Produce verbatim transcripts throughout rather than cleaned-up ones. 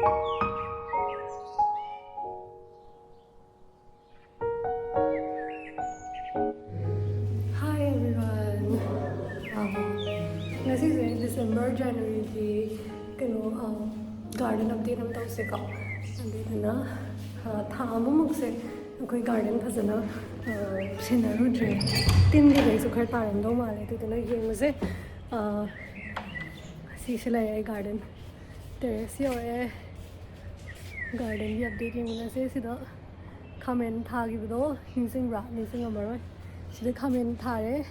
Hi everyone. Um, ꯉꯁꯤꯁꯦ December, Januaryꯒꯤ ꯀꯩꯅꯣ, um, garden update ꯑꯃ ꯇꯧꯁꯦꯀꯣ꯫ ꯑꯗꯨꯗꯨꯅ, uh, ꯊꯥ ꯑꯃꯃꯨꯛꯁꯦ ꯑꯩꯈꯣꯏ garden ꯐꯖꯅ, uh, ꯁꯦꯟꯅꯔꯨꯗ꯭ꯔꯦ꯫ ꯇꯤꯟ ꯀꯩꯀꯩꯁꯨ ꯈꯔ ꯇꯥꯔꯝꯗꯧ ꯃꯥꯜꯂꯦ꯫ ꯑꯗꯨꯗꯨꯅ ꯌꯦꯡꯉꯨꯁꯦ꯫ Uh, ꯁꯤꯁꯦ ꯂꯩꯔꯦ ꯑꯩ garden꯫ Terrace ꯌꯧꯔꯛꯑꯦ꯫ Gardenꯒꯤ update ꯌꯦꯡꯃꯤꯟꯅꯁꯦ꯫ ꯁꯤꯗ ꯈꯥꯃꯦꯟ ꯊꯥꯈꯤꯕꯗꯣ ꯅꯤꯡꯁꯤꯡꯕ꯭ꯔꯥ? ꯅꯤꯡꯁꯤꯡꯉꯝꯃꯔꯣꯏ꯫ ꯁꯤꯗ ꯈꯥꯃꯦꯟ ꯊꯥꯔꯦ꯫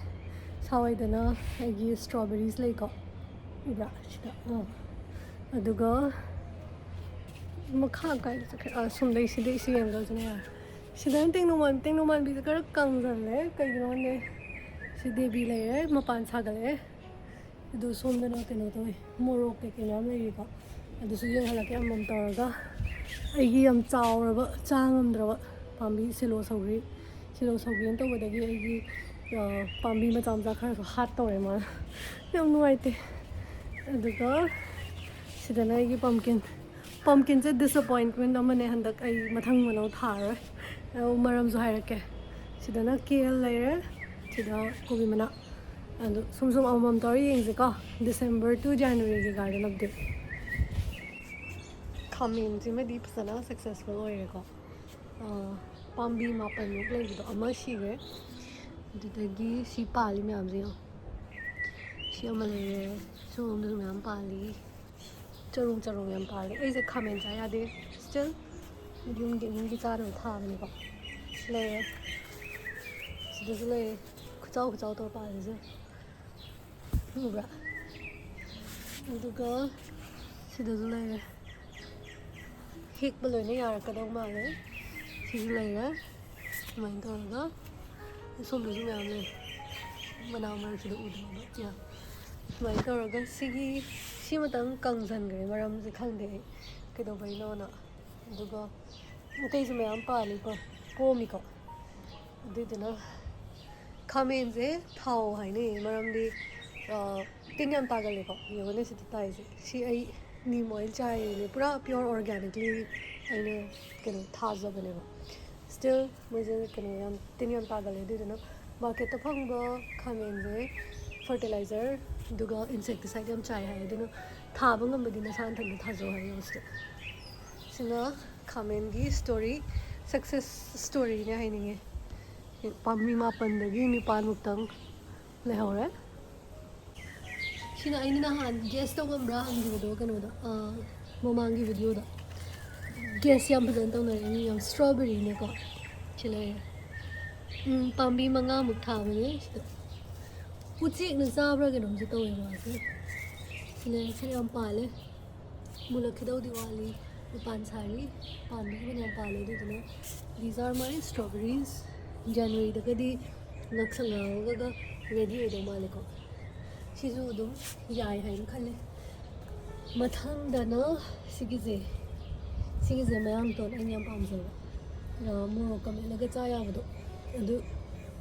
ꯁꯥꯋꯥꯏꯗꯅ ꯑꯩꯒꯤ strawberries ꯂꯩꯀꯣ꯫ ꯎꯕ꯭ꯔꯥ? ꯁꯤꯗ꯫ ꯑꯥ꯫ ꯑꯗꯨꯒ ꯃꯈꯥ ꯀꯥꯏꯗ ꯆꯠꯈ꯭ꯔꯦ? ꯑꯥ, ꯁꯣꯝꯗꯩ ꯁꯤꯗꯩ ꯁꯤ ꯌꯦꯡꯗꯧꯁꯤꯅꯦ꯫ ꯁꯤꯗꯅ ꯇꯦꯡꯅꯧꯃꯥꯟ-, ꯇꯦꯡꯅꯧꯃꯥꯟꯕꯤꯁꯦ ꯈꯔ ꯀꯪꯁꯜꯂꯦ꯫ ꯀꯩꯒꯤꯅꯣ ꯈꯪꯗꯦ꯫ ꯁꯤ ꯗꯦꯕꯤ ꯂꯩꯔꯦ, ꯃꯄꯥꯟ ꯁꯥꯒꯠꯂꯛꯑꯦ꯫ ꯑꯗꯨ ꯁꯣꯝꯗꯅ ꯀꯩꯅꯣ ꯇꯧꯋꯦ, ꯃꯣꯔꯣꯛ ꯀꯩꯀꯩ ꯃꯌꯥꯝ ꯂꯩꯔꯤꯀꯣ꯫ ꯑꯗꯨꯁꯨ ꯌꯦꯡꯍꯜꯂꯛꯀꯦ ꯑꯃꯃꯝ ꯇꯧꯔꯒ꯫ ꯑꯩꯒꯤ ꯌꯥꯝ ꯆꯥꯎꯔꯕ, ꯆꯥ ꯉꯝꯗ꯭ꯔꯕ ꯄꯥꯝꯕꯤ ꯁꯤꯂꯣ ꯁꯧꯒ꯭ꯔꯤ꯫ ꯁꯤꯂꯣ ꯁꯧꯒ꯭ꯔꯤꯅ ꯇꯧꯕꯗꯒꯤ ꯑꯩꯒꯤ, ꯑ, ꯄꯥꯝꯕꯤ ꯃꯆꯥ ꯃꯆꯥ ꯈꯔꯁꯨ ꯍꯥꯠꯇꯧꯔꯦ ꯃꯥꯅ꯫ ꯌꯥꯝ ꯅꯨꯡꯉꯥꯏꯇꯦ꯫ ꯑꯗꯨꯒ ꯁꯤꯗꯅ ꯑꯩꯒꯤ pumpkin꯫ Pumpkinꯁꯦ disappointment ꯑꯃꯅꯦ꯫ ꯍꯟꯗꯛ ꯑꯩ ꯃꯊꯪ ꯃꯅꯥꯎ ꯊꯥꯔꯔꯣꯏ꯫ ꯑꯗꯨ ꯃꯔꯝꯁꯨ ꯍꯥꯏꯔꯛꯀꯦ꯫ ꯁꯤꯗꯅ kale ꯂꯩꯔꯦ꯫ ꯁꯤꯗ ꯀꯣꯕꯤ ꯃꯅꯥ꯫ ꯑꯗꯨ ꯁꯨꯝ ꯁꯨꯝ ꯑꯃꯃꯝ ꯇꯧꯔ ꯌꯦꯡꯁꯦꯀꯣ꯫ December to Januaryꯒꯤ garden update꯫ ꯈꯥꯃꯦꯟꯁꯤꯃꯗꯤ ꯐꯖꯅ successful ꯑꯣꯏꯔꯦꯀꯣ꯫ ꯑꯥ, ꯄꯥꯝꯕꯤ ꯃꯥꯄꯟꯃꯨꯛ ꯂꯩꯕꯗꯣ ꯑꯃ ꯁꯤꯈ꯭ꯔꯦ꯫ ꯑꯗꯨꯗꯒꯤ ꯁꯤ ꯄꯥꯜꯂꯤ ꯃꯌꯥꯝꯁꯦ ꯌꯦꯡꯉꯣ꯫ ꯁꯤ ꯑꯃ ꯂꯩꯔꯦ꯫ ꯁꯣꯝꯗꯁꯨ ꯃꯌꯥꯝ ꯄꯥꯜꯂꯤ꯫ ꯆꯔꯣꯡ ꯆꯔꯣꯡ ꯌꯥꯝ ꯄꯥꯜꯂꯦ꯫ ꯑꯩꯁꯦ ꯈꯥꯃꯦꯟ ꯆꯥ ꯌꯥꯗꯦ꯫ Still ꯌꯨꯝꯒꯤ ꯏꯃꯨꯡꯒꯤ ꯆꯥꯅꯕ ꯊꯥꯕꯅꯤꯀꯣ꯫ ꯂꯩꯔꯦ꯫ ꯁꯤꯗꯁꯨ ꯂꯩꯔꯦ꯫ ꯈꯨꯆꯥꯎ ꯈꯨꯆꯥꯎ ꯇꯧꯔ ꯄꯥꯜꯂꯤꯁꯦ꯫ ꯎꯕ꯭ꯔꯥ? ꯑꯗꯨꯒ ꯁꯤꯗꯁꯨ ꯂꯩꯔꯦ꯫ ꯍꯦꯛꯄ ꯂꯣꯏꯅ ꯌꯥꯔꯛꯀꯗꯧ ꯃꯥꯜꯂꯦ꯫ ꯁꯤꯁꯨ ꯂꯩꯔꯦ꯫ ꯁꯨꯃꯥꯏꯅ ꯇꯧꯔꯒ ꯑꯁꯣꯝꯗꯁꯨ ꯃꯌꯥꯝ ꯂꯩ꯫ ꯃꯅꯥ ꯃꯔꯛꯁꯤꯗ ꯎꯗꯕ꯫ ꯌꯥ꯫ ꯁꯨꯃꯥꯏꯅ ꯇꯧꯔꯒ ꯁꯤꯒꯤ, ꯁꯤꯃꯇꯪ ꯀꯪꯁꯟꯈ꯭ꯔꯦ꯫ ꯃꯔꯝꯁꯦ ꯈꯪꯗꯦ ꯑꯩ ꯀꯩꯗꯧꯕꯩꯅꯣꯅ꯫ ꯑꯗꯨꯒ ꯑꯇꯩꯁꯨ ꯃꯌꯥꯝ ꯄꯥꯜꯂꯤꯀꯣ, ꯄꯣꯝꯃꯤꯀꯣ꯫ ꯑꯗꯨꯏꯗꯨꯅ ꯈꯥꯃꯦꯟꯁꯦ ꯊꯥꯎ ꯍꯥꯏꯅꯩꯌꯦ, ꯃꯔꯝꯗꯤ, ꯑ, ꯇꯤꯟ ꯌꯥꯝ ꯇꯥꯒꯜꯂꯦꯀꯣ꯫ ꯌꯦꯡꯉꯨꯅꯦ ꯁꯤꯗ ꯇꯥꯏꯁꯦ꯫ ꯁꯤ ꯑꯩ Neem oil ꯆꯥꯏꯔꯤꯅꯦ, ꯄꯨꯔꯥ pure organically ꯑꯩꯅ ꯀꯩꯅꯣ ꯊꯥꯖꯕꯅꯦꯕ꯫ Still ꯃꯣꯏꯁꯦ ꯀꯩꯅꯣ ꯌꯥꯝ ꯇꯤꯟ ꯌꯥꯝ ꯇꯥꯒꯜꯂꯦ, ꯑꯗꯨꯗꯨꯅ ꯃꯥꯔꯀꯦꯠꯇ ꯐꯪꯕ ꯈꯥꯃꯦꯟꯁꯦ fertilizer ꯑꯗꯨꯒ insecticide ꯌꯥꯝ ꯆꯥꯏ ꯍꯥꯏ, ꯑꯗꯨꯅ ꯊꯥꯕ ꯉꯝꯕꯗꯤ ꯅꯁꯥ ꯅꯊꯟꯗ ꯊꯥꯖꯧ ꯍꯥꯏ ꯌꯦꯡꯉꯨ ꯁꯤꯗ꯫ ꯁꯤꯅ ꯈꯥꯃꯦꯟꯒꯤ story, success storyꯅꯦ ꯍꯥꯏꯅꯤꯡꯉꯦ꯫ ꯄꯥꯝꯕꯤ ꯃꯥꯄꯟꯗꯒꯤ ꯅꯤꯄꯥꯟꯃꯨꯛꯇꯪ ꯂꯩꯍꯧꯔꯦ꯫ ꯁꯤꯅ ꯑꯩꯅ ꯅꯍꯥꯟ guess ꯇꯧꯉꯝꯕ꯭ꯔꯥ ꯍꯪꯈꯤꯕꯗꯣ ꯀꯩꯅꯣꯗ, ꯑꯥ, ꯃꯃꯥꯡꯒꯤ videoꯗ꯫ Guess ꯌꯥꯝ ꯐꯖꯅ ꯇꯧꯅꯔꯦ ꯃꯤ ꯌꯥꯝ꯫ Strawberryꯅꯦꯀꯣ꯫ ꯁꯤ ꯂꯩꯔꯦ꯫ ꯎꯝ, ꯄꯥꯝꯕꯤ ꯃꯉꯥꯃꯨꯛ ꯊꯥꯕꯅꯦ ꯁꯤꯗ꯫ ꯎꯆꯦꯛꯅ ꯆꯥꯕ꯭ꯔꯥ ꯀꯩꯅꯣꯝꯁꯨ ꯇꯧꯋꯦ ꯃꯥꯁꯦ꯫ ꯁꯤ ꯂꯩꯔꯦ, ꯈꯔ ꯌꯥꯝ ꯄꯥꯜꯂꯦ꯫ ꯃꯨꯜꯂꯛꯈꯤꯗꯧꯗꯤ ꯋꯥꯠꯂꯤ꯫ ꯃꯄꯥꯟ ꯁꯥꯔꯤ꯫ ꯄꯥꯟꯕꯒꯤ ꯐꯅꯌꯥꯝ ꯄꯥꯜꯂꯦ꯫ ꯑꯗꯨꯗꯨꯅ these are my strawberries. Januaryꯗꯒꯗꯤ ꯉꯛꯁꯪ ꯉꯥꯡꯉꯒ ready ꯑꯣꯏꯗꯧ ꯃꯥꯜꯂꯦꯀꯣ꯫ ꯁꯤꯁꯨ ꯑꯗꯨꯝ ꯌꯥꯏ ꯍꯥꯏꯅ ꯈꯜꯂꯦ꯫ ꯃꯊꯪꯗꯅ ꯁꯤꯒꯤꯁꯦ, ꯁꯤꯒꯤꯁꯦ ꯃꯌꯥꯝꯇꯣꯟ ꯑꯩꯅ ꯌꯥꯝ ꯄꯥꯝꯖꯕ, ꯑ, ꯃꯣꯔꯣꯛꯀ ꯃꯦꯠꯂꯒ ꯆꯥ ꯌꯥꯕꯗꯣ꯫ ꯑꯗꯨ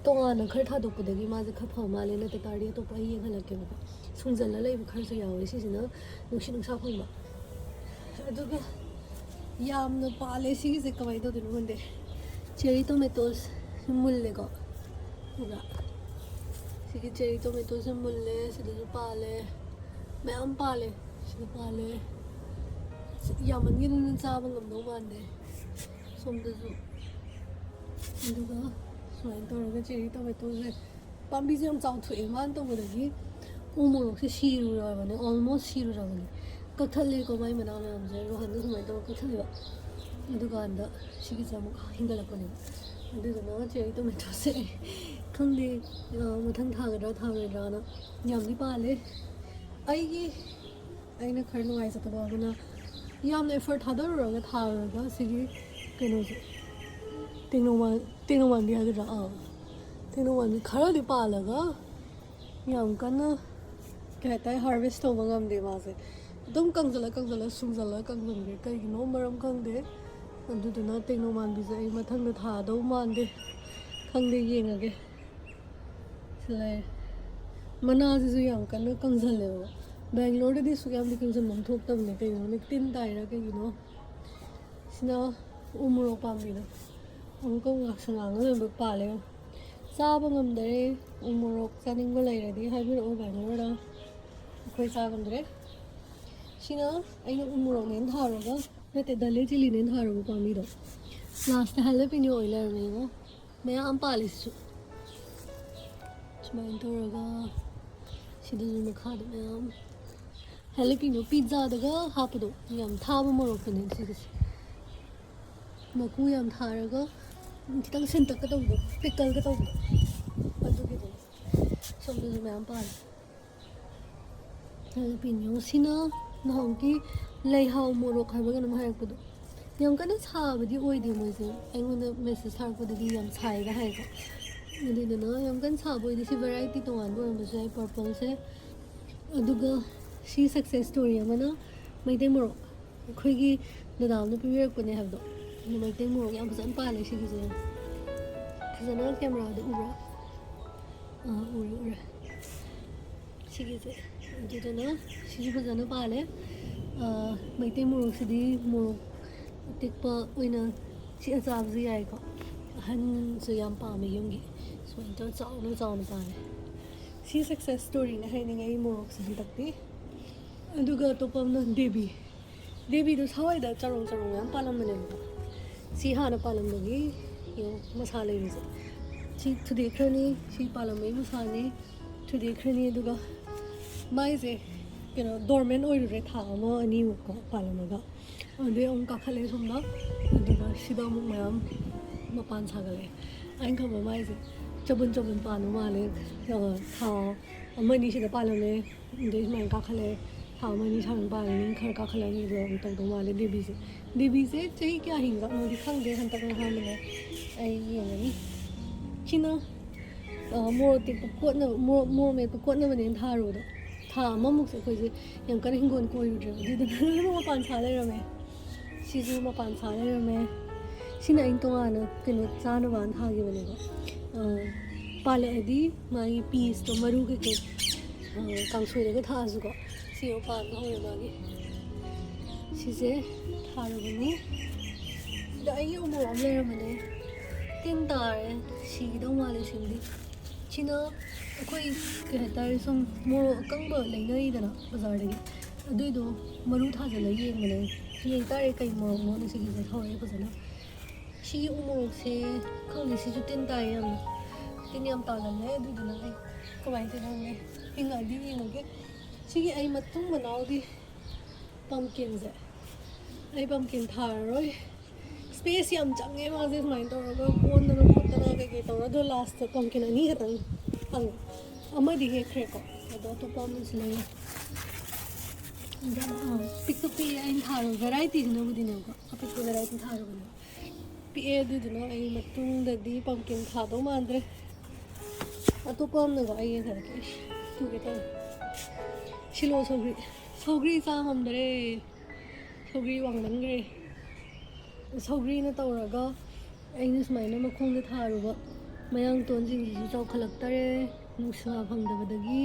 ꯇꯣꯉꯥꯟꯅ ꯈꯔ ꯊꯥꯗꯣꯛꯄꯗꯒꯤ ꯃꯥꯁꯦ ꯈꯔ ꯐ ꯃꯥꯜꯂꯦ, ꯅꯠꯇ ꯇꯥꯔꯗꯤ ꯑꯇꯣꯞꯄ ꯑꯩ ꯌꯦꯡꯍꯜꯂꯛꯀꯦꯕꯀꯣ꯫ ꯁꯨꯡꯖꯜꯂ ꯂꯩꯕ ꯈꯔꯁꯨ ꯌꯥꯎꯋꯦ꯫ ꯁꯤꯁꯤꯅ ꯅꯨꯡꯁꯤꯠ ꯅꯨꯡꯁꯥ ꯐꯪꯕ꯫ ꯑꯗꯨꯒ ꯌꯥꯝꯅ ꯄꯥꯜꯂꯦ ꯁꯤꯒꯤꯁꯦ, ꯀꯃꯥꯏꯅ ꯇꯧꯗꯣꯏꯅꯣ ꯈꯪꯗꯦ꯫ Cherry tomatoes ꯃꯨꯜꯂꯦꯀꯣ꯫ ꯎꯕ꯭ꯔꯥ? ꯁꯤꯒꯤ cherry tomatoes ꯁꯦ ꯃꯨꯜꯂꯦ, ꯁꯤꯗꯁꯨ ꯄꯥꯜꯂꯦ, ꯃꯌꯥꯝ ꯄꯥꯜꯂꯦ꯫ ꯁꯤꯗ ꯄꯥꯜꯂꯦ꯫ ꯌꯥꯝꯃꯟꯒꯤꯗꯅ ꯆꯥꯕ ꯉꯝꯗꯧ ꯃꯥꯟꯗꯦ꯫ ꯁꯣꯝꯗꯁꯨ꯫ ꯑꯗꯨꯒ ꯁꯨꯃꯥꯏꯅ ꯇꯧꯔꯒ cherry tomatoes ꯁꯦ, ꯄꯥꯝꯕꯤꯁꯦ ꯌꯥꯝ ꯆꯥꯎꯊꯣꯛꯑꯦ꯫ ꯃꯥꯅ ꯇꯧꯕꯗꯒꯤ ꯎ ꯃꯣꯔꯣꯛꯁꯦ ꯁꯤꯔꯨꯔꯕꯅꯦ, almost ꯁꯤꯔꯨꯔꯕꯅꯦ꯫ ꯀꯛꯊꯠꯂꯦꯀꯣ ꯃꯥꯏ ꯃꯅꯥ ꯃꯌꯥꯝꯁꯦ, ꯔꯣꯍꯟꯗ ꯁꯨꯃꯥꯏꯅ ꯇꯧꯔꯒ ꯀꯛꯊꯠꯂꯦꯕ꯫ ꯑꯗꯨꯀꯥꯟꯗ ꯁꯤꯒꯤꯁꯦ ꯑꯃꯨꯛ ꯍꯦꯟꯒꯠꯂꯛꯄꯅꯦꯕ꯫ ꯑꯗꯨꯗꯨꯅ cherry tomatoes ꯁꯦ ꯈꯪꯗꯦ, ꯑ, ꯃꯊꯪ ꯊꯥꯒꯗ꯭ꯔꯥ ꯊꯥꯔꯣꯏꯗ꯭ꯔꯥꯅ꯫ ꯌꯥꯝꯗꯤ ꯄꯥꯜꯂꯦ꯫ ꯑꯩꯒꯤ, ꯑꯩꯅ ꯈꯔ ꯅꯨꯡꯉꯥꯏꯖꯗꯕ ꯑꯃꯅ, ꯌꯥꯝꯅ effort ꯊꯥꯗꯔꯨꯔꯒ ꯊꯥꯔꯨꯔꯒ ꯁꯤꯒꯤ ꯀꯩꯅꯣꯁꯦ, ꯇꯦꯡꯅꯧ ꯃꯥ-, ꯇꯦꯡꯅꯧ ꯃꯥꯟꯕꯤ ꯍꯥꯏꯒꯗ꯭ꯔꯥ? ꯑꯥ, ꯇꯦꯡꯅꯧ ꯃꯥꯟꯕꯤ ꯈꯔꯗꯤ ꯄꯥꯜꯂꯒ ꯌꯥꯝ ꯀꯟꯅ, ꯀꯩ ꯍꯥꯏꯇꯥꯔꯦ, harvest ꯇꯧꯕ ꯉꯝꯗꯦ ꯃꯥꯁꯦ꯫ ꯑꯗꯨꯝ ꯀꯪꯁꯤꯜꯂ ꯀꯪꯁꯤꯜꯂ ꯁꯨꯡꯖꯜꯂ ꯀꯪꯁꯤꯟꯈ꯭ꯔꯦ꯫ ꯀꯩꯒꯤꯅꯣ ꯃꯔꯝ ꯈꯪꯗꯦ꯫ ꯑꯗꯨꯗꯨꯅ ꯇꯦꯡꯅꯧ ꯃꯥꯟꯕꯤꯁꯦ ꯑꯩ ꯃꯊꯪꯗ ꯊꯥꯗꯧ ꯃꯥꯟꯗꯦ꯫ ꯈꯪꯗꯦ, ꯌꯦꯡꯉꯒꯦ꯫ ꯁꯤ ꯂꯩꯔꯦ꯫ ꯃꯅꯥꯁꯤꯁꯨ ꯌꯥꯝ ꯀꯟꯅ ꯀꯪꯁꯜꯂꯦꯕ꯫ ꯕꯦꯡꯒ꯭ꯂꯣꯔꯗꯗꯤ ꯑꯁꯨꯛ ꯌꯥꯝꯗꯤ ꯀꯤꯡꯖꯟꯕꯝ ꯊꯣꯛꯇꯕꯅꯦ꯫ ꯀꯩꯒꯤꯅꯣ ꯈꯪꯗꯦ, ꯇꯤꯟ ꯇꯥꯏꯔꯥ ꯀꯩꯒꯤꯅꯣ꯫ ꯁꯤꯅ ꯎ ꯃꯣꯔꯣꯛ ꯄꯥꯝꯕꯤꯗꯣ꯫ ꯑꯃꯨꯛꯀ ꯉꯥꯛꯁꯪ ꯉꯥꯡꯉ ꯂꯣꯏꯅꯃꯛ ꯄꯥꯜꯂꯦ꯫ ꯆꯥꯕ ꯉꯝꯗꯔꯦ꯫ ꯎ ꯃꯣꯔꯣꯛ ꯆꯥꯅꯤꯡꯕ ꯂꯩꯔꯗꯤ ꯍꯥꯏꯕꯤꯔꯛꯑꯣ ꯕꯦꯡꯒ꯭ꯂꯣꯔꯗ꯫ ꯑꯩꯈꯣꯏ ꯆꯥ ꯉꯝꯗ꯭ꯔꯦ꯫ ꯁꯤꯅ ꯑꯩꯅ ꯎ ꯃꯣꯔꯣꯛꯅꯦꯅ ꯊꯥꯔꯒ, ꯅꯠꯇꯦ, ꯗꯂꯦ ꯆꯤꯂꯤꯅꯦꯅ ꯊꯥꯔꯒ ꯄꯥꯝꯕꯤꯗꯣ꯫ ꯂꯥꯁꯇ ꯍꯦꯂꯄꯤꯅꯣ ꯑꯣꯏ ꯂꯩꯔꯝꯃꯦ ꯌꯦꯡꯉꯣ꯫ ꯃꯌꯥꯝ ꯄꯥꯜꯂꯤ ꯁꯤꯁꯨ꯫ ꯁꯨꯃꯥꯏꯅ ꯇꯧꯔꯒ ꯁꯤꯗꯁꯨ ꯃꯈꯥꯗ ꯃꯌꯥꯝ꯫ ꯍꯦꯂꯄꯤꯅꯣ ꯄꯤꯖꯥꯗꯒ ꯍꯥꯞꯄꯗꯣ, ꯌꯥꯝ ꯊꯥꯕ ꯃꯣꯔꯣꯛꯇꯨꯅꯦ ꯁꯤꯒꯤꯁꯦ꯫ ꯃꯀꯨ ꯌꯥꯝ ꯊꯥꯔꯒ ꯈꯤꯇꯪ ꯁꯦꯟꯇꯛꯀ ꯇꯧꯕꯗꯣ, ꯄꯤꯀꯜꯒ ꯇꯧꯕꯗꯣ, ꯑꯗꯨꯒꯤꯗꯨꯅꯦ꯫ ꯁꯣꯝꯗꯁꯨ ꯃꯌꯥꯝ ꯄꯥꯜꯂꯦ꯫ ꯍꯦꯂꯄꯤꯅꯣ ꯁꯤꯅ ꯅꯍꯥꯟꯒꯤ ꯂꯩꯍꯥꯎ ꯃꯣꯔꯣꯛ ꯍꯥꯏꯕ꯭ꯔꯥ ꯀꯩꯅꯣꯝ ꯍꯥꯏꯔꯛꯄꯗꯣ꯫ ꯌꯥꯝ ꯀꯟꯅ ꯁꯥꯕꯗꯤ ꯑꯣꯏꯗꯦ ꯃꯣꯏꯁꯦ꯫ ꯑꯩꯉꯣꯟꯗ ꯃꯦꯁꯦꯖ ꯊꯥꯔꯛꯄꯗꯗꯤ ꯌꯥꯝ ꯁꯥꯏꯒ ꯍꯥꯏꯀꯣ꯫ ꯑꯗꯨꯗꯨꯅ ꯌꯥꯝ ꯀꯟꯅ ꯁꯥꯕ ꯑꯣꯏꯗꯦ꯫ ꯁꯤ ꯚꯦꯔꯥꯏꯇꯤ ꯇꯣꯉꯥꯟꯕ ꯑꯣꯏꯔꯝꯕꯁꯨ ꯌꯥꯏ, ꯄꯔꯄꯜꯁꯦ꯫ ꯑꯗꯨꯒ ꯁꯤ ꯁꯛꯁꯦꯁ ꯁ꯭ꯇꯣꯔꯤ ꯑꯃꯅ ꯃꯩꯇꯩ ꯃꯣꯔꯣꯛ, ꯑꯩꯈꯣꯏꯒꯤ ꯗꯗꯥ ꯑꯃꯅ ꯄꯤꯕꯤꯔꯛꯄꯅꯦ ꯍꯥꯏꯕꯗꯣ꯫ ꯑꯗꯨ ꯃꯩꯇꯩ ꯃꯣꯔꯣꯛ ꯌꯥꯝ ꯐꯖꯅ ꯄꯥꯜꯂꯦ ꯁꯤꯒꯤꯁꯦ꯫ ꯐꯖꯅ ꯀꯦꯃꯦꯔꯥꯗ ꯎꯕ꯭ꯔꯥ? ꯑꯥ, ꯎꯔꯦ, ꯎꯔꯦ꯫ ꯁꯤꯒꯤꯁꯦ꯫ ꯑꯗꯨꯗꯨꯅ ꯁꯤꯁꯨ ꯐꯖꯅ ꯄꯥꯜꯂꯦ꯫ ꯑꯥ, ꯃꯩꯇꯩ ꯃꯣꯔꯣꯛꯁꯤꯗꯤ ꯃꯣꯔꯣꯛ ꯑꯇꯦꯛꯄ ꯑꯣꯏꯅ ꯆꯤꯛꯑ ꯆꯥꯕꯁꯨ ꯌꯥꯏꯀꯣ꯫ ꯑꯍꯟꯁꯨ ꯌꯥꯝ ꯄꯥꯝꯃꯦ ꯌꯨꯝꯒꯤ꯫ ꯁꯨꯃꯥꯏꯅ ꯇꯧꯔ ꯆꯥꯎꯅ ꯆꯥꯎꯅ ꯄꯥꯜꯂꯦ꯫ ꯁꯤ ꯁꯛꯁꯦꯁ ꯁ꯭ꯇꯣꯔꯤꯅꯦ ꯍꯥꯏꯅꯤꯡꯉꯦ ꯑꯩ ꯃꯣꯔꯣꯛꯁꯦ ꯍꯟꯗꯛꯇꯤ꯫ ꯑꯗꯨꯒ ꯑꯇꯣꯞꯄ ꯑꯃꯅ ꯗꯦꯕꯤ꯫ ꯗꯦꯕꯤꯗꯣ ꯁ꯭ꯋꯥꯏꯗ ꯆꯔꯣꯡ ꯆꯔꯣꯡ ꯃꯌꯥꯝ ꯄꯥꯜꯂꯝꯕꯅꯦꯕꯀꯣ꯫ ꯁꯤ ꯍꯥꯟꯅ ꯄꯥꯜꯂꯝꯕꯒꯤ ꯌꯦꯡꯉꯣ ꯃꯁꯥ ꯂꯩꯔꯤꯁꯦ꯫ ꯁꯤ ꯊꯨꯗꯦꯛꯈ꯭ꯔꯅꯤ, ꯁꯤ ꯄꯥꯜꯂꯝꯕꯒꯤ ꯃꯁꯥꯅꯤ꯫ ꯊꯨꯗꯦꯛꯈ꯭ꯔꯅꯤ, ꯑꯗꯨꯒ ꯃꯥꯏꯁꯦ ꯀꯩꯅꯣ ꯗꯣꯔꯃꯦꯟ ꯑꯣꯏꯔꯨꯔꯦ ꯊꯥ ꯑꯃ ꯑꯅꯤꯃꯨꯛꯀꯣ ꯄꯥꯜꯂꯝꯃꯒ꯫ ꯑꯗꯨꯗꯩ ꯑꯃꯨꯛ ꯀꯥꯈꯠꯂꯛꯑꯦ ꯁꯣꯝꯗ, ꯑꯗꯨꯒ ꯁꯤꯗ ꯑꯃꯨꯛ ꯃꯌꯥꯝ ꯃꯄꯥꯟ ꯁꯥꯒꯠꯂꯛꯑꯦ꯫ ꯑꯩꯅ ꯈꯟꯕ ꯃꯥꯏꯁꯦ ꯆꯕꯨꯟ ꯆꯕꯨꯟ ꯄꯥꯟꯕ ꯃꯥꯜꯂꯦ꯫ ꯑ, ꯊꯥ ꯑꯃ ꯑꯅꯤ ꯁꯤꯗ ꯄꯥꯜꯂꯝꯃꯦ, ꯑꯗꯩ ꯁꯨꯃꯥꯏꯅ ꯀꯥꯈꯠꯂꯛꯑꯦ꯫ ꯊꯥ ꯑꯃ ꯑꯅꯤ ꯁꯨꯃꯥꯏꯅ ꯄꯥꯜꯂꯅꯤ, ꯈꯔ ꯀꯥꯈꯠꯂꯅꯤ, ꯑꯗꯨꯒ ꯑꯃꯨꯛ ꯇꯧꯗꯧ ꯃꯥꯜꯂꯦ ꯗꯦꯕꯤꯁꯦ꯫ ꯗꯦꯕꯤꯁꯦ ꯆꯍꯤ ꯀꯌꯥ ꯍꯤꯡꯖꯥꯠꯅꯣꯗꯤ ꯈꯪꯗꯦ, ꯍꯟꯗꯛꯅ ꯑꯍꯥꯟꯕꯅꯦ꯫ ꯑꯩ ꯌꯦꯡꯉꯅꯤ꯫ ꯁꯤꯅ, ꯑ, ꯃꯣꯔꯣꯛ ꯇꯦꯛꯄ ꯀꯣꯠꯅꯕ, ꯃꯣꯔꯣꯛ, ꯃꯣꯔꯣꯛ ꯃꯦꯠꯄ ꯀꯣꯠꯅꯕꯅꯦꯅ ꯊꯥꯔꯨꯕꯗꯣ꯫ ꯊꯥ ꯑꯃꯃꯨꯛꯁꯦ ꯑꯩꯈꯣꯏꯁꯦ ꯌꯥꯝ ꯀꯟꯅ ꯍꯤꯡꯒꯣꯜ ꯀꯣꯏꯔꯨꯗ꯭ꯔꯦꯕ꯫ ꯑꯗꯨꯗꯨꯅ ꯂꯣꯏꯅꯃꯛ ꯃꯄꯥꯟ ꯁꯥ ꯂꯩꯔꯝꯃꯦ꯫ ꯁꯤꯁꯨ ꯃꯄꯥꯟ ꯁꯥ ꯂꯩꯔꯝꯃꯦ꯫ ꯁꯤꯅ ꯑꯩꯅ ꯇꯣꯉꯥꯟꯅ ꯀꯩꯅꯣ ꯆꯥꯅꯕꯅ ꯊꯥꯈꯤꯕꯅꯦꯕ꯫ ꯑ, ꯄꯥꯜꯂꯛꯑꯗꯤ ꯃꯥꯒꯤ ꯄꯤꯁꯇꯣ, ꯃꯔꯨ ꯀꯩꯀꯩ, ꯑ, ꯀꯥꯡꯁꯣꯏꯗꯒ ꯊꯥꯛꯑꯁꯨꯀꯣ, ꯁꯤ ꯄꯥꯟꯕ ꯍꯧꯔꯦ ꯃꯥꯒꯤ꯫ ꯁꯤꯁꯦ ꯊꯥꯔꯨꯕꯅꯤ꯫ ꯁꯤꯗ ꯑꯩꯒꯤ ꯎꯃꯣꯔꯣꯛ ꯑꯃ ꯂꯩꯔꯝꯕꯅꯦ꯫ ꯇꯤꯟ ꯇꯥꯔꯦ꯫ ꯁꯤꯒꯗꯧ ꯃꯥꯜꯂꯦ ꯁꯤꯃꯗꯤ꯫ ꯁꯤꯅ ꯑꯩꯈꯣꯏ ꯀꯩ ꯍꯥꯏꯇꯥꯔꯦ, ꯁꯨꯝ ꯃꯣꯔꯣꯛ ꯑꯀꯪꯕ ꯂꯩꯅꯔꯤꯗꯅ ꯕꯖꯥꯔꯗꯒꯤ꯫ ꯑꯗꯨꯏꯗꯣ ꯃꯔꯨ ꯊꯥꯖꯤꯜꯂꯒ ꯌꯦꯡꯕꯅꯦ꯫ ꯌꯦꯡ ꯇꯥꯔꯦ ꯀꯩ ꯃꯣꯔꯣꯛꯅꯣ ꯁꯤꯒꯤꯁꯦ ꯍꯧꯔꯛꯑꯦ ꯐꯖꯅ꯫ ꯁꯤꯒꯤ ꯎꯃꯣꯔꯣꯛꯁꯦ ꯈꯪꯗꯦ, ꯁꯤꯁꯨ ꯇꯤꯟ ꯇꯥꯏ ꯌꯥꯝꯅ꯫ ꯇꯤꯟ ꯌꯥꯝ ꯇꯥꯒꯜꯂꯦ꯫ ꯑꯗꯨꯗꯨꯅ ꯑꯩ ꯀꯃꯥꯏꯅ ꯇꯧꯗꯣꯏꯅꯣ ꯈꯪꯗꯦ꯫ ꯍꯤꯡꯉꯛꯑꯗꯤ ꯌꯦꯡꯉꯒꯦ꯫ ꯁꯤꯒꯤ ꯑꯩ ꯃꯇꯨꯡ ꯃꯅꯥꯎꯗꯤ ꯄꯝꯀꯤꯟꯁꯦ꯫ ꯑꯩ ꯄꯝꯀꯤꯟ ꯊꯥꯔꯔꯣꯏ꯫ ꯁ꯭ꯄꯦꯁ ꯌꯥꯝ ꯆꯪꯉꯦ ꯃꯥꯁꯦ ꯁꯨꯃꯥꯏꯅ ꯇꯧꯔꯒ ꯀꯣꯟꯗꯅ ꯈꯣꯠꯇꯅ ꯀꯩꯀꯩ ꯇꯧꯔ꯫ ꯑꯗꯣ ꯂꯥꯁꯇ ꯄꯝꯀꯤꯟ ꯑꯅꯤ ꯈꯛꯇꯪ ꯐꯪꯉꯦ꯫ ꯑꯃꯗꯤ ꯍꯦꯛꯈ꯭ꯔꯦꯀꯣ꯫ ꯑꯗꯣ ꯑꯇꯣꯞꯄ ꯑꯃꯁꯨ ꯂꯩꯌꯦ꯫ ꯑꯗꯣ, ꯑꯥ, ꯄꯤꯛꯇꯨ ꯄꯤꯛꯑꯦ ꯑꯩꯅ ꯊꯥꯔꯣ ꯚꯦꯔꯥꯏꯇꯤꯁꯤꯅꯕꯨꯗꯤꯅꯦꯀꯣ꯫ ꯑꯄꯤꯛꯄ ꯚꯦꯔꯥꯏꯇꯤ ꯊꯥꯔꯕꯅꯦ꯫ ꯄꯤꯛꯑꯦ, ꯑꯗꯨꯗꯨꯅ ꯑꯩ ꯃꯇꯨꯡꯗꯗꯤ ꯄꯝꯀꯤꯟ ꯊꯥꯗꯧ ꯃꯥꯟꯗ꯭ꯔꯦ꯫ ꯑꯇꯣꯞꯄ ꯑꯃꯅꯀꯣ ꯑꯩ ꯌꯦꯡꯊꯔꯛꯀꯦ꯫ ꯇꯨꯒꯦ ꯇꯧꯔꯦ꯫ ꯁꯤꯂꯣ ꯁꯧꯒ꯭ꯔꯤ꯫ ꯁꯧꯒ꯭ꯔꯤ ꯆꯥ ꯉꯝꯗ꯭ꯔꯦ꯫ ꯁꯧꯒ꯭ꯔꯤ ꯋꯥꯡꯃꯟꯈ꯭ꯔꯦ꯫ ꯁꯧꯒ꯭ꯔꯤꯅ ꯇꯧꯔꯒ ꯑꯩꯅ ꯁꯨꯃꯥꯏꯅ ꯃꯈꯣꯡꯗ ꯊꯥꯔꯨꯕ ꯃꯌꯥꯡꯇꯣꯟꯁꯤꯡꯁꯤꯁꯨ ꯆꯥꯎꯈꯠꯂꯛꯇꯔꯦ, ꯅꯨꯡꯁꯥ ꯐꯪꯗꯕꯗꯒꯤ꯫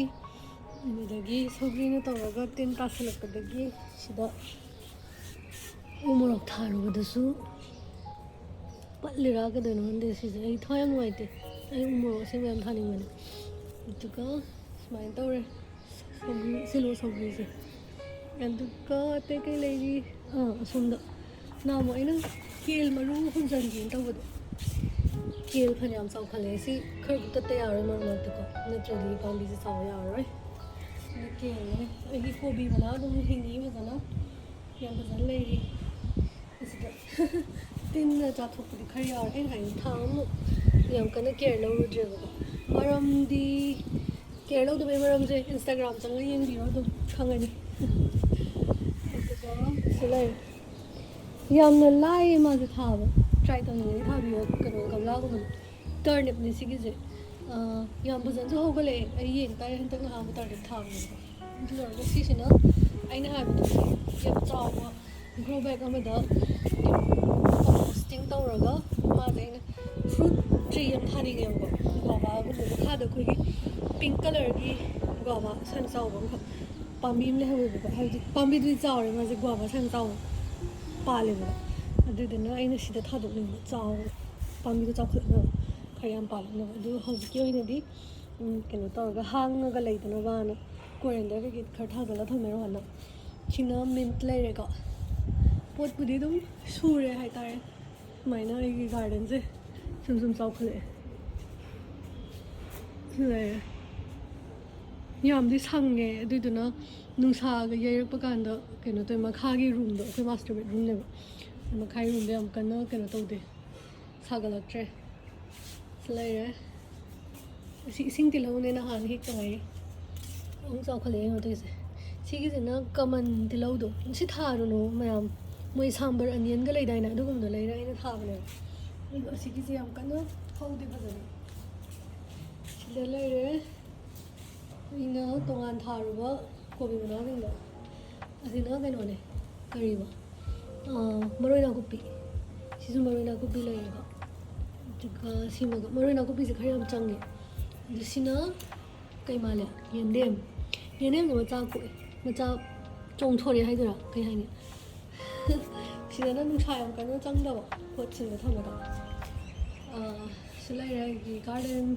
ꯑꯗꯨꯗꯒꯤ ꯁꯧꯒ꯭ꯔꯤꯅ ꯇꯧꯔꯒ ꯇꯤꯟ ꯇꯥꯁꯜꯂꯛꯄꯗꯒꯤ ꯁꯤꯗ ꯎ ꯃꯣꯔꯣꯛ ꯊꯥꯔꯨꯕꯗꯁꯨ ꯄꯠꯂꯤꯔꯥ ꯀꯩꯗꯧꯅꯣ ꯈꯪꯗꯦ꯫ ꯁꯤꯁꯦ ꯑꯩ ꯊꯋꯥꯏ ꯌꯥꯝ ꯅꯨꯡꯉꯥꯏꯇꯦ꯫ ꯑꯩ ꯎ ꯃꯣꯔꯣꯛ ꯑꯁꯦꯡꯕ ꯌꯥꯝ ꯊꯥꯅꯤꯡꯕꯅꯦ꯫ ꯑꯗꯨꯒ ꯁꯨꯃꯥꯏꯅ ꯇꯧꯔꯦ꯫ ꯁꯧꯒ꯭ꯔꯤ, ꯁꯤꯂꯣ ꯁꯧꯒ꯭ꯔꯤꯁꯦ꯫ ꯑꯗꯨꯒ ꯑꯇꯩ ꯀꯩ ꯂꯩꯔꯤ? ꯑꯥ, ꯑꯁꯣꯝꯗ ꯅꯍꯥꯟꯃꯨꯛ ꯑꯩꯅ ꯀꯦꯜ ꯃꯔꯨ ꯍꯨꯟꯖꯟꯒꯦꯅ ꯇꯧꯕꯗꯣ, ꯀꯦꯜ ꯐꯅꯌꯥꯝ ꯆꯥꯎꯈꯠꯂꯛꯑꯦ꯫ ꯁꯤ ꯈꯔ ꯀꯛꯊꯠꯇ ꯌꯥꯔꯣꯏ ꯃꯔꯛ ꯃꯔꯛꯇꯀꯣ, ꯅꯠꯇ꯭ꯔꯗꯤ ꯄꯥꯝꯕꯤꯁꯦ ꯆꯥꯎꯕ ꯌꯥꯔꯔꯣꯏ꯫ ꯑꯗ ꯀꯦꯜꯅꯦ꯫ ꯑꯩꯒꯤ ꯀꯣꯕꯤ ꯃꯅꯥ ꯑꯗꯨꯝ ꯍꯤꯡꯉꯤ ꯐꯖꯅ, ꯌꯥꯝ ꯐꯖꯅ ꯂꯩꯔꯤ꯫ ꯑꯁꯤꯗ ꯇꯤꯟꯅ ꯆꯥꯊꯣꯛꯄꯗꯤ ꯈꯔ ꯌꯥꯎꯔꯦ꯫ ꯑꯩꯅ ꯍꯥꯏꯗꯤ ꯊꯥ ꯑꯃꯃꯨꯛ ꯌꯥꯝ ꯀꯟꯅ ꯀꯦꯌꯔ ꯂꯧꯔꯨꯗ꯭ꯔꯦꯕꯀꯣ꯫ ꯃꯔꯝꯗꯤ, ꯀꯦꯌꯔ ꯂꯧꯗꯕꯩ ꯃꯔꯝꯁꯦ Instagram ꯆꯪꯉ ꯌꯦꯡꯕꯤꯔꯣ, ꯑꯗꯨꯝ ꯈꯪꯉꯅꯤ꯫ ꯑꯗꯨꯒ ꯁꯤ ꯂꯩꯔꯦ꯫ ꯌꯥꯝꯅ ꯂꯥꯏꯌꯦ ꯃꯥꯁꯦ ꯊꯥꯕ꯫ ꯇ꯭ꯔꯥꯏ ꯇꯧꯅꯤꯡꯉꯗꯤ ꯊꯥꯕꯤꯌꯣ, ꯀꯩꯅꯣ, ꯒꯝꯂꯥꯒꯨꯝꯕꯗ꯫ ꯇꯔꯅꯤꯞꯅꯦ ꯁꯤꯒꯤꯁꯦ꯫ ꯑꯥ, ꯌꯥꯝ ꯐꯖꯅꯁꯨ ꯍꯧꯒꯠꯂꯛꯑꯦ꯫ ꯑꯩ ꯌꯦꯡ ꯇꯥꯔꯦ, ꯍꯟꯗꯛꯅ ꯑꯍꯥꯟꯕ ꯇꯔꯅꯤꯞ ꯊꯥꯕꯅꯦꯕꯀꯣ꯫ ꯑꯗꯨ ꯂꯣꯏꯔꯒ ꯁꯤꯁꯤꯅ ꯑꯩꯅ ꯍꯥꯏꯕꯗꯣ ꯌꯥꯝ ꯆꯥꯎꯕ ꯒ꯭ꯔꯣ ꯕꯦꯛ ꯑꯃꯗ ꯀꯝꯄꯣꯁꯇꯤꯡ ꯇꯧꯔꯒ ꯃꯥꯁꯦ ꯑꯩꯅ ꯐ꯭ꯔꯨꯠ ꯇ꯭ꯔꯤ ꯑꯃ ꯊꯥꯅꯤꯡꯉꯦꯕꯀꯣ꯫ ꯒꯨꯋꯥꯚꯥꯒꯨꯝꯕ ꯃꯈꯥꯗ ꯑꯩꯈꯣꯏꯒꯤ ꯄꯤꯡ ꯀꯂꯔꯒꯤ ꯒꯨꯋꯥꯚꯥ ꯁꯟ ꯆꯥꯎꯕ ꯑꯃꯈꯛ ꯄꯥꯝꯕꯤ ꯑꯃ ꯂꯩꯍꯧꯋꯦꯕꯀꯣ, ꯍꯥꯏꯕꯗꯤ ꯄꯥꯝꯕꯤꯗꯨꯗꯤ ꯆꯥꯎꯔꯦ, ꯃꯥꯁꯦ ꯒꯨꯋꯥꯚꯥ ꯁꯥꯏꯅ ꯆꯥꯎꯕ ꯄꯥꯜꯂꯦꯕꯀꯣ꯫ ꯑꯗꯨꯗꯨꯅ ꯑꯩꯅ ꯁꯤꯗ ꯊꯥꯗꯣꯛꯅꯤꯡꯕ, ꯆꯥꯎ ꯄꯥꯝꯕꯤꯗꯣ ꯆꯥꯎꯈꯠꯂꯛꯅꯕ, ꯈꯔ ꯌꯥꯝ ꯄꯥꯜꯂꯛꯅꯕ꯫ ꯑꯗꯨ ꯍꯧꯖꯤꯛꯀꯤ ꯑꯣꯏꯅꯗꯤ ꯎꯝ, ꯀꯩꯅꯣ ꯇꯧꯔꯒ ꯍꯥꯡꯉꯒ ꯂꯩꯗꯅꯕꯅ coriander ꯀꯩꯀꯩ ꯈꯔ ꯊꯥꯖꯜꯂ ꯊꯝꯃꯦ ꯔꯣꯍꯟꯅ꯫ ꯁꯤꯅ mint ꯂꯩꯔꯦꯀꯣ꯫ ꯄꯣꯠꯄꯨꯗꯤ ꯑꯗꯨꯝ ꯁꯨꯔꯦ ꯍꯥꯏꯇꯥꯔꯦ꯫ ꯁꯨꯃꯥꯏꯅ ꯑꯩꯒꯤ gardenꯁꯦ ꯁꯨꯝ ꯁꯨꯝ ꯆꯥꯎꯈꯠꯂꯛꯑꯦ꯫ ꯁꯤ ꯂꯩꯔꯦ꯫ ꯌꯥꯝꯗꯤ ꯁꯪꯉꯦ, ꯑꯗꯨꯏꯗꯨꯅ ꯅꯨꯡꯁꯥꯒ ꯌꯩꯔꯛꯄ ꯀꯥꯟꯗ ꯀꯩꯅꯣ ꯇꯧꯋꯦ꯫ ꯃꯈꯥꯒꯤ roomꯗꯣ ꯑꯩꯈꯣꯏ master bedroomꯅꯦꯕ꯫ ꯃꯈꯥꯒꯤ roomꯗꯣ ꯌꯥꯝ ꯀꯟꯅ ꯀꯩꯅꯣ ꯇꯧꯗꯦ, ꯁꯥꯒꯠꯂꯛꯇ꯭ꯔꯦ꯫ ꯁꯤ ꯂꯩꯔꯦ꯫ ꯑꯁꯤ ꯏꯁꯤꯡ ꯇꯤꯜꯍꯧꯅꯦ, ꯅꯍꯥꯟ ꯍꯦꯛꯇ ꯉꯥꯏꯔꯤ꯫ ꯑꯃꯨꯛ ꯆꯥꯎꯈꯠꯂꯛꯑꯦ ꯌꯦꯡꯉꯣ ꯇꯧꯔꯤꯁꯦ꯫ ꯁꯤꯒꯤꯁꯤꯅ common ꯇꯤꯜꯍꯧꯗꯣ꯫ ꯁꯤ ꯊꯥꯔꯨꯅꯨ ꯃꯌꯥꯝ, ꯃꯣꯏ ꯁꯥꯝꯕꯔ onionꯒ ꯂꯩꯗꯥꯏꯅꯦ, ꯑꯗꯨꯒꯨꯝꯕꯗꯣ ꯂꯩꯔ ꯑꯩꯅ ꯊꯥꯕꯅꯦꯕ꯫ ꯑꯗꯣ ꯑꯁꯤꯒꯤꯁꯦ ꯌꯥꯝ ꯀꯟꯅ ꯍꯧꯗꯦ ꯐꯖꯅ꯫ ꯁꯤꯗ ꯂꯩꯔꯦ꯫ ꯑꯩꯅ ꯇꯣꯉꯥꯟ ꯊꯥꯔꯨꯕ ꯀꯣꯕꯤ ꯃꯅꯥꯁꯤꯡꯗꯣ꯫ ꯑꯁꯤꯅ ꯀꯩꯅꯣꯅꯦ, ꯀꯔꯤꯕ? ꯑꯥ, ꯃꯔꯣꯏ ꯅꯥꯀꯨꯞꯄꯤ꯫ ꯁꯤꯁꯨ ꯃꯔꯣꯏ ꯅꯥꯀꯨꯞꯄꯤ ꯂꯩꯌꯦꯕ꯫ ꯑꯗꯨꯒ ꯁꯤꯃꯒ, ꯃꯔꯣꯏ ꯅꯥꯀꯨꯞꯄꯤꯁꯦ ꯈꯔ ꯌꯥꯝ ꯆꯪꯉꯦ꯫ ꯑꯗꯨ ꯁꯤꯅ ꯀꯩ ꯃꯥꯜꯂꯦ? ꯌꯦꯟꯗꯦꯝ꯫ ꯌꯦꯟꯗꯦꯝꯗꯣ ꯃꯆꯥ ꯀꯣꯛꯑꯦ꯫ ꯃꯆꯥ ꯆꯣꯡꯊꯣꯔꯛꯑꯦ ꯍꯥꯏꯗꯣꯏꯔꯥ? ꯀꯩ ꯍꯥꯏꯅꯤ? ꯁꯤꯗꯅ ꯅꯨꯡꯁꯥ ꯌꯥꯝ ꯀꯟꯅ ꯆꯪꯗꯕ ꯄꯣꯠꯁꯤꯡꯗꯣ ꯊꯝꯕꯗꯣ꯫ ꯑꯥ, ꯁꯤ ꯂꯩꯔꯦ ꯑꯩꯒꯤ garden꯫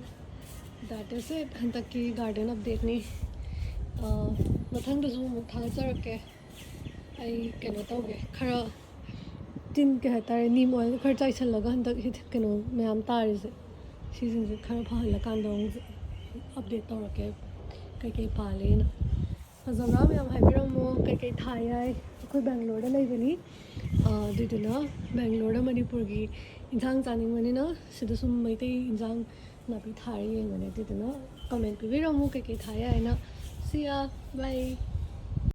That is it꯫ ꯍꯟꯗꯛꯀꯤ garden updateꯅꯤ꯫ ꯑꯥ, ꯃꯊꯪꯗꯁꯨ ꯑꯃꯨꯛ ꯊꯥꯒꯠꯆꯔꯛꯀꯦ꯫ ꯑꯩ ꯀꯩꯅꯣ ꯇꯧꯒꯦ, ꯈꯔ ꯇꯤꯟ, ꯀꯩ ꯍꯥꯏꯇꯥꯔꯦ, neem oil ꯈꯔ ꯆꯥꯏꯁꯜꯂꯒ ꯍꯟꯗꯛ ꯍꯤꯠ-, ꯀꯩꯅꯣ ꯃꯌꯥꯝ ꯇꯥꯔꯤꯁꯦ, ꯁꯤꯁꯤꯡꯁꯦ ꯈꯔ ꯐꯍꯜꯂꯀꯥꯟꯗ ꯑꯃꯨꯛ update ꯇꯧꯔꯛꯀꯦ, ꯀꯩꯀꯩ ꯄꯥꯜꯂꯦꯅ꯫ ꯐꯖꯕ꯭ꯔꯥ ꯃꯌꯥꯝ ꯍꯥꯏꯕꯤꯔꯝꯃꯣ, ꯀꯩꯀꯩ ꯊꯥ ꯌꯥꯏ꯫ ꯑꯩꯈꯣꯏ ꯕꯦꯡꯒ꯭ꯂꯣꯔꯗ ꯂꯩꯕꯅꯤ, ꯑꯥ, ꯑꯗꯨꯏꯗꯨꯅ ꯕꯦꯡꯒ꯭ꯂꯣꯔꯗ ꯃꯅꯤꯄꯨꯔꯒꯤ ꯏꯟꯁꯥꯡ ꯆꯥꯅꯤꯡꯕꯅꯤꯅ ꯁꯤꯗ ꯁꯨꯝ ꯃꯩꯇꯩ ꯏꯟꯁꯥꯡ ꯅꯥꯄꯤ ꯊꯥꯔ ꯌꯦꯡꯕꯅꯦ꯫ ꯑꯗꯨꯗꯨꯅ comment ꯄꯤꯕꯤꯔꯝꯃꯨ, ꯀꯩꯀꯩ ꯊꯥ ꯌꯥꯏ ꯍꯥꯏꯅ꯫ See ya, bye꯫